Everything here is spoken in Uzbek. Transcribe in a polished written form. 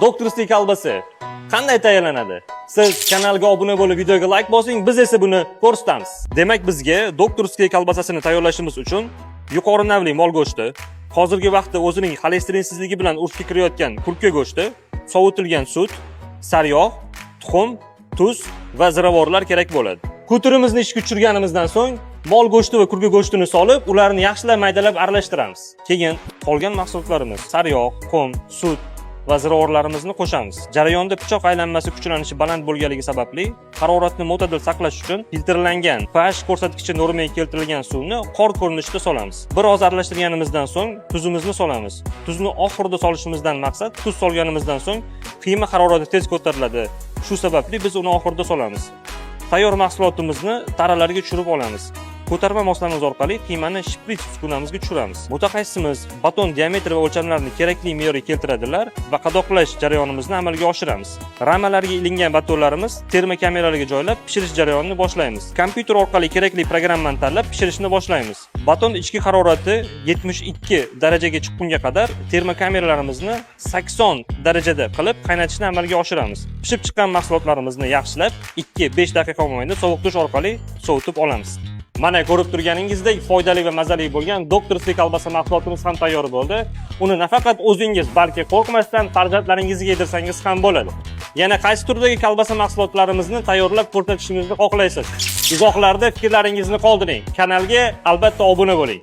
Докторский kolbasa qanday tayyorlanadi? Siz kanalga obuna bo'lib, videoga like bosing, biz esa buni ko'rsatamiz. Demak, bizga докторский kolbasasini tayyorlashimiz uchun yuqori navli mol go'shti, hozirgi vaqtda o'zining xolesterinsizligi bilan urfga kirayotgan kurka go'shti, sovitilgan sut, sariyog', tuxum, tuz va ziravorlar kerak bo'ladi. Kuterimizni ishga tushirganimizdan so'ng mol go'shti va kurka go'shtini solib, ularni yaxshilab maydalab aralashtiramiz. Keyin qolgan mahsulotlarimiz: sariyog', tuxum, sut va ziravorlarimizni qo'shamiz. Jarayonda pichoq aylanmasi kuchlanishi baland bo'lganligi sababli haroratni mo'tadil saqlash uchun filtrlangan, pH ko'rsatkichi normaga keltirilgan suvni qor ko'rinishida solamiz. Bir oz aralashtirganimizdan so'ng tuzimizni solamiz. Tuzni oxirida solishimizdan maqsad, tuz solganimizdan so'ng qiyma harorati tez ko'tariladi. Shu sababli biz uni oxirida solamiz. Tayyor mahsulotimizni taralarga tushirib olamiz. Ko'tarma moslamiz orqali qiymani shprits uskunamizga tushiramiz. Mutaxassisimiz baton diametri va o'lchamlarini kerakli me'yorga keltiradilar va qadoqlash jarayonimizni amalga oshiramiz. Ramalarga ilingan batonlarimiz termokameralarga joylab, pishirish jarayonini boshlaymiz. Kompyuter orqali kerakli programmani tanlab, pishirishni boshlaymiz. Baton ichki harorati 72 darajaga chiqqunga qadar termokameralarimizni 80 darajada qilib qaynatishni amalga oshiramiz. Pishib chiqqan mahsulotlarimizni yaxshilab 2-5 daqiqa mobaynida sovutish orqali sovutib olamiz. Mana, ko'rib turganingizdek, foydali va mazali bo'lgan докторский kolbasa mahsulotimiz ham tayyor bo'ldi. Uni nafaqat o'zingiz, balki qo'rqmasdan farzandlaringizga yedirsangiz ham bo'ladi. Yana qaysi turdagi kolbasa mahsulotlarimizni tayyorlab ko'rsatishimizni xohlaysiz? Izohlarda fikrlaringizni qoldiring. Kanalga albatta obuna bo'ling.